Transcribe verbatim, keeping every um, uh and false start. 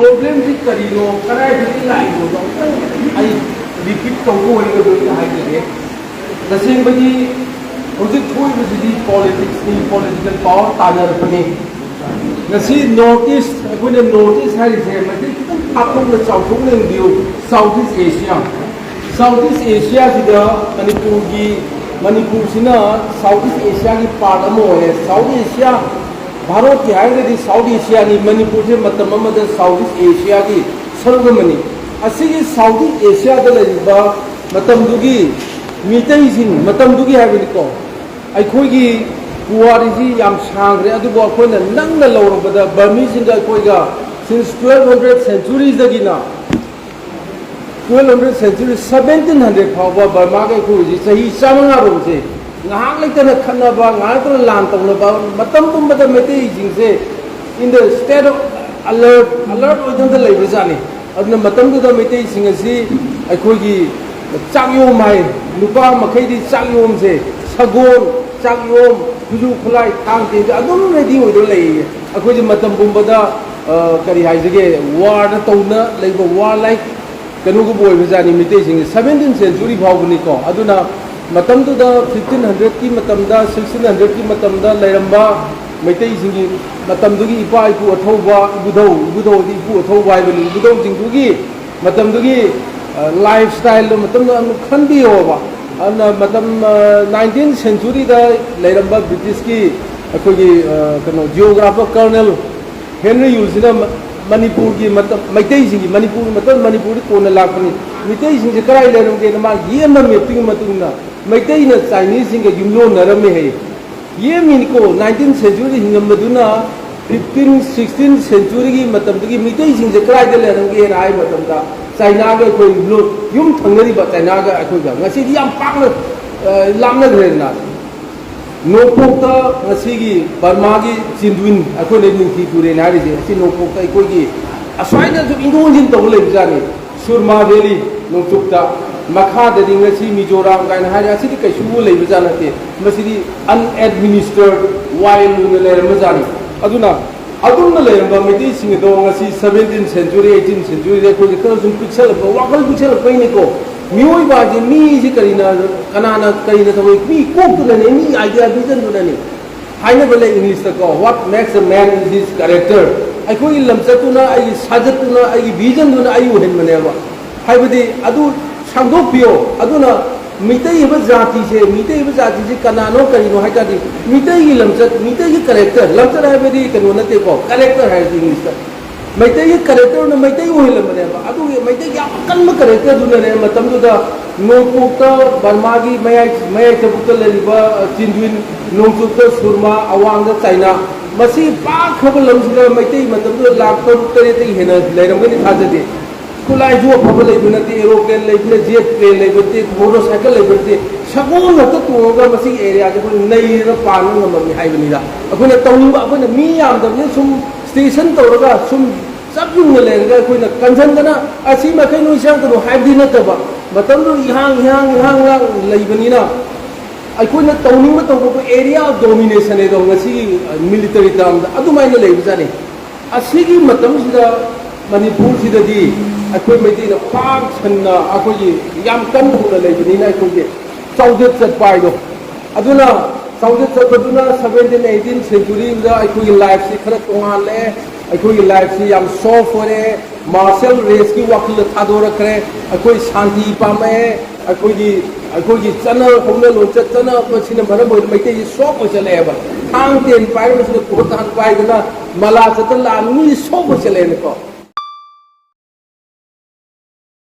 ꯄ꯭ꯔꯣꯕ꯭ꯂꯦꯝꯁꯤ ꯀꯔꯤꯅꯣ, ꯀꯗꯥꯏꯗꯒꯤ ꯂꯥꯛꯏꯅꯣꯗꯣ ꯑꯃꯨꯛꯇꯪ ꯑꯩ ꯔꯤꯄꯤꯠ ꯇꯧꯕ ꯑꯣꯏꯔꯒꯗꯤ ꯑꯩꯅ ꯍꯥꯏꯖꯒꯦ꯫ ꯇꯁꯦꯡꯕꯗꯤ ꯍꯧꯖꯤꯛ ꯊꯣꯛꯏꯕꯁꯤꯗꯤ ꯄꯣꯂꯤꯇꯤꯛꯁꯅꯤ, ꯄꯣꯂꯤꯇꯤꯀꯦꯜ ꯄꯥꯋꯔ ꯇꯥꯟꯅꯔꯛꯄꯅꯤ꯫ ꯉꯁꯤ ꯅꯣꯔꯠ ꯏꯁ, ꯑꯩꯈꯣꯏꯅ ꯅꯣꯔꯠ ꯏꯁ ꯍꯥꯏꯔꯤꯁꯦ ꯃꯁꯤ ꯈꯤꯇꯪ ꯄꯥꯛꯊꯣꯛꯅ ꯆꯥꯎꯊꯣꯛꯅ ꯌꯦꯡꯕꯤꯌꯨ꯫ ꯁꯥꯎꯠ ꯏꯁ ꯑꯦꯁꯤꯌꯥ, ꯁꯥꯎꯠ ꯏꯁ ꯑꯦꯁꯤꯌꯥꯁꯤꯗ ꯃꯅꯤꯄꯨꯔꯒꯤ, ꯃꯅꯤꯄꯨꯔꯁꯤꯅ ꯁꯥꯎꯠ ꯏꯁ ꯑꯦꯁꯤꯌꯥꯒꯤ ꯄꯥꯔꯠ ꯑꯃ ꯑꯣꯏꯔꯦ꯫ ꯁꯥꯎꯠ ꯏꯁ ꯑꯦꯁꯤꯌꯥ, ꯚꯥꯔꯠꯀꯤ ꯍꯥꯏꯔꯒꯗꯤ ꯁꯥꯎꯠ ꯑꯦꯁꯤꯌꯥꯅꯤ꯫ ꯃꯅꯤꯄꯨꯔꯁꯦ ꯃꯇꯝ ꯑꯃꯗ ꯁꯥꯎꯠ ꯏꯁ ꯑꯦꯁꯤꯌꯥꯒꯤ ꯁꯔꯨꯛ ꯑꯃꯅꯤ꯫ ꯑꯁꯤꯒꯤ ꯁꯥꯎꯠ ꯏꯁ ꯑꯦꯁꯤꯌꯥꯗ ꯂꯩꯔꯤꯕ ꯃꯇꯝꯗꯨꯒꯤ ꯃꯤꯇꯩꯁꯤꯡ, ꯃꯇꯝꯗꯨꯒꯤ ꯍꯥꯏꯕꯅꯤꯀꯣ, ꯑꯩꯈꯣꯏꯒꯤ ꯄꯨꯋꯥꯔꯤꯁꯤ ꯌꯥꯝ ꯁꯥꯡꯈ꯭ꯔꯦ, ꯑꯗꯨꯕꯨ ꯑꯩꯈꯣꯏꯅ ꯅꯪꯅ ꯂꯧꯔꯕꯗ ꯕꯔꯃꯤꯁꯤꯡꯒ ꯑꯩꯈꯣꯏꯒ since twelve hundred centuryꯗꯒꯤꯅ twelve hundred century, seventeen hundred ꯐꯥꯎꯕ ꯕꯔꯃꯥꯒ ꯑꯩꯈꯣꯏ ꯍꯧꯖꯤꯛ ꯆꯍꯤ ꯆꯥꯃꯉꯥ ꯔꯣꯝꯁꯦ ꯉꯥꯏꯍꯥꯛ ꯂꯩꯇꯅ ꯈꯠꯅꯕ, ꯉꯥꯏꯍꯥꯛ ꯂꯩꯇꯅ ꯂꯥꯟ ꯇꯧꯅꯕ, ꯃꯇꯝ ꯄꯨꯝꯕꯗ ꯃꯩꯇꯩꯁꯤꯡꯁꯦ in the state of alert, alert ꯑꯣꯏꯗꯨꯅ ꯂꯩꯕꯖꯥꯠꯅꯤ꯫ ꯑꯗꯨꯅ ꯃꯇꯝꯗꯨꯗ ꯃꯩꯇꯩꯁꯤꯡ ꯑꯁꯤ ꯑꯩꯈꯣꯏꯒꯤ ꯆꯥꯛꯌꯣꯝ ꯍꯥꯏ, ꯅꯨꯄꯥ ꯃꯈꯩꯗꯤ ꯆꯥꯛꯌꯣꯝꯁꯦ, ꯁꯒꯣꯜ, ꯆꯥꯛꯌꯣꯝ, ꯈꯨꯠꯁꯨ ꯈꯨꯠꯂꯥꯏ, ꯊꯥꯡ ꯇꯦꯟꯁꯦ ꯑꯗꯨꯝ ꯔꯦꯗꯤ ꯑꯣꯏꯗꯨꯅ ꯂꯩꯌꯦ꯫ ꯑꯩꯈꯣꯏꯁꯦ ꯃꯇꯝ ꯄꯨꯝꯕꯗ, ꯑ, ꯀꯔꯤ ꯍꯥꯏꯁꯤꯒꯦ, ꯋꯥꯔꯗ ꯇꯧꯅ ꯂꯩꯕ, ꯋꯥꯔ ꯂꯥꯏꯛ ꯀꯩꯅꯣꯒꯨꯝꯕ ꯑꯣꯏꯕꯖꯥꯠꯅꯤ ꯃꯩꯇꯩꯁꯤꯡꯁꯦ꯫ Seventeenth century ꯐꯥꯎꯕꯅꯤꯀꯣ꯫ ꯑꯗꯨꯅ ꯃꯇꯝꯗꯨꯗ fifteen hundredꯀꯤ ꯃꯇꯝꯗ, sixteen hundredꯀꯤ ꯃꯇꯝꯗ ꯂꯩꯔꯝꯕ ꯃꯩꯇꯩꯁꯤꯡꯒꯤ ꯃꯇꯝꯗꯨꯒꯤ ꯏꯄꯥ ꯏꯄꯨ ꯑꯊꯧꯕ, ꯏꯕꯨꯙꯧ, ꯏꯕꯨꯙꯧꯗꯤ ꯏꯄꯨ ꯑꯊꯧꯕ ꯍꯥꯏꯕꯅꯤ, ꯏꯕꯨꯙꯧꯁꯤꯡꯗꯨꯒꯤ ꯃꯇꯝꯗꯨꯒꯤ, ꯑ, ꯂꯥꯏꯐ ꯁ꯭ꯇꯥꯏꯜꯗꯣ ꯃꯇꯝꯗ ꯑꯃꯨꯛ ꯈꯟꯕꯤꯌꯣꯕ꯫ ꯑꯗꯨꯅ ꯃꯇꯝ, ꯑ, nineteenth centuryꯗ ꯂꯩꯔꯝꯕ ꯕ꯭ꯔꯤꯇꯤꯁꯀꯤ ꯑꯩꯈꯣꯏꯒꯤ, ꯑ, ꯀꯩꯅꯣ, ꯖꯤꯑꯣꯒ꯭ꯔꯥꯐꯔ ꯀꯔꯅꯦꯜ ꯍꯦꯅꯔꯤ ꯌꯨꯜꯁꯤꯅ ꯃ-, ꯃꯅꯤꯄꯨꯔꯒꯤ ꯃꯇꯝ, ꯃꯩꯇꯩꯁꯤꯡꯒꯤ, ꯃꯅꯤꯄꯨꯔꯒꯤ ꯃꯇꯝ, ꯃꯅꯤꯄꯨꯔꯗꯤ ꯀꯣꯟꯅ ꯂꯥꯛꯄꯅꯤ, ꯃꯤꯇꯩꯁꯤꯡꯁꯦ ꯀꯗꯥꯏ ꯂꯩꯔꯝꯒꯦꯅ ꯃꯥ ꯌꯦꯛꯑꯝꯕ ꯃꯦꯞꯇꯨꯒꯤ ꯃꯇꯨꯡ ꯏꯟꯅ ꯃꯩꯇꯩꯅ ꯆꯥꯏꯅꯤꯁꯁꯤꯡꯒ ꯌꯨꯝꯂꯣꯟꯅꯔꯝꯃꯦ ꯍꯥꯏ꯫ ꯌꯦꯡꯉꯤꯅꯤꯀꯣ, nineteenth centuryꯗ ꯍꯤꯡꯉꯝꯕꯗꯨꯅ fifteen, sixteenth centuryꯒꯤ ꯃꯇꯝꯗꯨꯒꯤ ꯃꯤꯇꯩꯁꯤꯡꯁꯦ ꯀꯗꯥꯏꯗ ꯂꯩꯔꯝꯒꯦꯅ ꯍꯥꯏꯕ ꯃꯇꯝꯗ, ꯆꯥꯏꯅꯥꯒ ꯑꯩꯈꯣꯏ ꯂꯣ-, ꯌꯨꯝ ꯊꯪꯅꯔꯤꯕ ꯆꯥꯏꯅꯥꯒ ꯑꯩꯈꯣꯏꯒ ꯉꯁꯤꯗꯤ ꯌꯥꯝ ꯄꯥꯛꯅ, ꯑ, ꯂꯥꯞꯅꯈ꯭ꯔꯦꯗꯅ꯫ ꯅꯣꯡꯄꯣꯛꯇ ꯉꯁꯤꯒꯤ ꯕꯔꯃꯥꯒꯤ ꯆꯤꯟꯗꯨꯏꯟ, ꯑꯩꯈꯣꯏꯅ ꯅꯤꯡꯊꯤ ꯇꯨꯔꯦꯜ ꯍꯥꯏꯔꯤꯁꯦ, ꯑꯁꯤ ꯅꯣꯡꯄꯣꯛꯇ ꯑꯩꯈꯣꯏꯒꯤ ꯑꯁ꯭ꯋꯥꯏꯗ ꯁꯨꯝ ꯏꯟꯊꯣꯛ ꯏꯟꯁꯤꯟ ꯇꯧꯕ ꯂꯩꯕꯖꯥꯠꯅꯤ꯫ ꯁꯨꯔꯃꯥ ꯚꯦꯂꯤ ꯅꯣꯡꯆꯨꯞꯇ, ꯃꯈꯥꯗꯗꯤ ꯉꯁꯤ ꯃꯤꯖꯣꯔꯥꯝ ꯀꯥꯏꯅ ꯍꯥꯏꯔꯦ, ꯑꯁꯤꯗꯤ ꯀꯩꯁꯨ ꯂꯩꯕꯖꯥꯠ ꯅꯠꯇꯦ꯫ ꯃꯁꯤꯗꯤ unadministered wild ꯑꯣꯏꯅ ꯂꯩꯔꯝꯕꯖꯥꯠꯅꯤ꯫ ꯑꯗꯨꯅ ꯑꯗꯨꯝꯅ ꯂꯩꯔꯝꯕ ꯃꯩꯇꯩꯁꯤꯡ ꯑꯗꯣ ꯉꯁꯤ seventeen century, eighteen century ꯗ ꯑꯩꯈꯣꯏꯒꯤ ꯈꯔ ꯁꯨꯝ ꯄꯤꯛꯁꯜꯂꯛꯄ, ꯋꯥꯈꯜ ꯄꯤꯛꯁꯜꯂꯛꯄꯩꯅꯤꯀꯣ꯫ ꯃꯤꯑꯣꯏꯕ ꯍꯥꯏꯁꯦ, ꯃꯤꯁꯤ ꯀꯔꯤꯅ, ꯀꯅꯥꯅ ꯀꯔꯤꯅ ꯇꯧꯏ? ꯃꯤ ꯀꯣꯛꯇꯨꯅꯅꯦ, ꯃꯤ idea vision ꯗꯨꯅꯅꯦ꯫ ꯍꯥꯏꯅꯕ ꯂꯩ ꯏꯪꯂꯤꯁꯇꯀꯣ, "What makes a man is his character"꯫ ꯑꯩꯈꯣꯏꯒꯤ ꯂꯝꯆꯠꯇꯨꯅ, ꯑꯩꯒꯤ ꯁꯥꯖꯠꯇꯨꯅ, ꯑꯩꯒꯤ vision ꯗꯨꯅ ꯑꯩ ꯎꯍꯟꯕꯅꯦꯕ꯫ ꯍꯥꯏꯕꯗꯤ ꯑꯗꯨ ꯁꯥꯡꯗꯣꯛꯄꯤꯌꯣ꯫ ꯑꯗꯨꯅ ꯃꯤꯇꯩ ꯍꯥꯏꯕ ꯖꯥꯇꯤꯁꯦ, ꯃꯤꯇꯩ ꯍꯥꯏꯕ ꯖꯥꯇꯤꯁꯦ ꯀꯅꯥꯅꯣ, ꯀꯔꯤꯅꯣ ꯍꯥꯏ ꯇꯥꯔꯗꯤ, ꯃꯤꯇꯩꯒꯤ ꯂꯝꯆꯠ, ꯃꯤꯇꯩꯒꯤ character, ꯂꯝꯆꯠ ꯍꯥꯏꯕꯗꯤ ꯀꯩꯅꯣ ꯅꯠꯇꯦꯀꯣ, character ꯍꯥꯏꯔꯗꯤ ꯏꯪꯂꯤꯁꯇ꯫ ꯃꯩꯇꯩꯒꯤ character ꯅ ꯃꯩꯇꯩ ꯑꯣꯏꯍꯜꯂꯝꯕꯅꯦꯕ꯫ ꯑꯗꯨꯒꯤ ꯃꯩꯇꯩꯒꯤ ꯌꯥꯝ ꯑꯀꯟꯕ character ꯗꯨꯅꯅꯦ ꯃꯇꯝꯗꯨꯗ ꯅꯣꯡꯄꯣꯛꯇ, ꯕꯔꯃꯥꯒꯤ ꯃꯌꯥꯏ, ꯃꯌꯥꯏ ꯆꯕꯨꯛꯇ ꯂꯩꯔꯤꯕ, ꯑ, ꯆꯤꯟꯗꯨꯏꯟ, ꯅꯣꯡꯆꯨꯞꯇ ꯁꯨꯔꯃꯥ, ꯑꯋꯥꯡꯗ ꯆꯥꯏꯅꯥ꯫ ꯃꯁꯤ ꯄꯥꯛꯈ꯭ꯔꯕ ꯂꯝꯁꯤꯗ ꯃꯩꯇꯩ ꯃꯇꯝꯗꯨꯗ ꯂꯥꯈ ꯇꯔꯨꯛ ꯇꯔꯦꯠꯇꯒꯤ ꯍꯦꯟꯅ ꯂꯩꯔꯝꯒꯅꯤ ꯊꯥꯖꯗꯦ꯫ ꯈꯨꯠꯂꯥꯏꯁꯨ ꯑꯐꯕ ꯂꯩꯕ ꯅꯠꯇꯦ, aeroplane ꯂꯩꯕ ꯅꯠꯇꯦ, jet plane ꯂꯩꯕ ꯅꯠꯇꯦ, motorcycle ꯂꯩꯕ ꯅꯠꯇꯦ, ꯁꯒꯣꯜ ꯉꯥꯛꯇ ꯇꯣꯡꯉꯒ ꯃꯁꯤꯒꯤ area ꯁꯦ ꯑꯩꯈꯣꯏꯅ ꯅꯩꯔꯒ ꯄꯥꯟꯕ ꯉꯝꯃꯝꯃꯤ ꯍꯥꯏꯕꯅꯤꯗ꯫ ꯑꯩꯈꯣꯏꯅ ꯇꯧꯅꯤꯡꯕ, ꯑꯩꯈꯣꯏꯅ ꯃꯤ ꯌꯥꯝꯗꯕꯅꯤꯅ ꯁꯨꯝ station ꯇꯧꯔꯒ ꯁꯨꯝ ꯆꯞ ꯌꯨꯡꯅ ꯂꯩꯔꯒ ꯑꯩꯈꯣꯏꯅ ꯀꯟꯁꯤꯟꯗꯅ ꯑꯁꯤ ꯃꯈꯩ ꯅꯣꯏ ꯆꯪꯒꯅꯨ ꯍꯥꯏꯕꯗꯤ ꯅꯠꯇꯕ, ꯃꯇꯝꯗꯨꯗ ꯏꯍꯥꯡ ꯏꯍꯥꯡ ꯏꯍꯥꯡ ꯂꯥꯡ ꯂꯩꯕꯅꯤꯅ ꯑꯩꯈꯣꯏꯅ ꯇꯧꯅꯤꯡꯕ ꯇꯧꯕꯕꯨ area of domination ꯍꯥꯏꯗꯣ ꯉꯁꯤꯒꯤ military term ꯗ ꯑꯗꯨꯃꯥꯏꯅ ꯂꯩꯕꯖꯥꯠꯅꯤ꯫ ꯑꯁꯤꯒꯤ ꯃꯇꯝꯁꯤꯗ ꯃꯅꯤꯄꯨꯔꯁꯤꯗꯗꯤ ꯑꯩꯈꯣꯏ ꯃꯩꯇꯩꯅ ꯄꯥꯛ ꯁꯟꯅ ꯑꯩꯈꯣꯏꯒꯤ ꯌꯥꯝ ꯀꯟꯅ ꯍꯧꯅ ꯂꯩꯕꯅꯤꯅ ꯑꯩꯈꯣꯏꯒꯤ ꯆꯥꯎꯖꯠ ꯆꯠꯄ ꯍꯥꯏꯗꯣ꯫ ꯑꯗꯨꯅ ꯆꯥꯎꯖꯠ ꯆꯠꯄꯗꯨꯅ seventeen, eighteen century ꯗ ꯑꯩꯈꯣꯏꯒꯤ life ꯁꯤ ꯈꯔ ꯇꯣꯉꯥꯜꯂꯦ, ꯑꯩꯈꯣꯏꯒꯤ life ꯁꯤ ꯌꯥꯝ soft ꯑꯣꯏꯔꯦ, martial race ꯀꯤ ꯋꯥꯈꯜꯗ ꯊꯥꯗꯣꯔꯛꯈ꯭ꯔꯦ, ꯑꯩꯈꯣꯏ ꯁꯥꯟꯇꯤ ꯄꯥꯝꯃꯛꯑꯦ, ꯑꯩꯈꯣꯏꯒꯤ, ꯑꯩꯈꯣꯏꯒꯤ ꯆꯠꯅ ꯍꯧꯅ ꯂꯣꯟꯆꯠ ꯆꯠꯅꯕꯁꯤꯅ ꯃꯔꯝ ꯑꯣꯏꯔꯒ ꯃꯩꯇꯩꯁꯤ soft ꯑꯣꯏꯁꯜꯂꯛꯑꯦꯕ꯫ ꯊꯥꯡ ꯇꯦꯟ ꯄꯥꯏꯔꯕꯁꯤꯅ ꯀꯣꯔꯇꯥꯟ ꯄꯥꯏꯗꯅ ꯃꯂꯥ ꯆꯠꯇꯅ ꯂꯥꯛꯑ ꯃꯤ soft ꯑꯣꯏꯁꯜꯂꯛꯑꯦꯅꯀꯣ꯫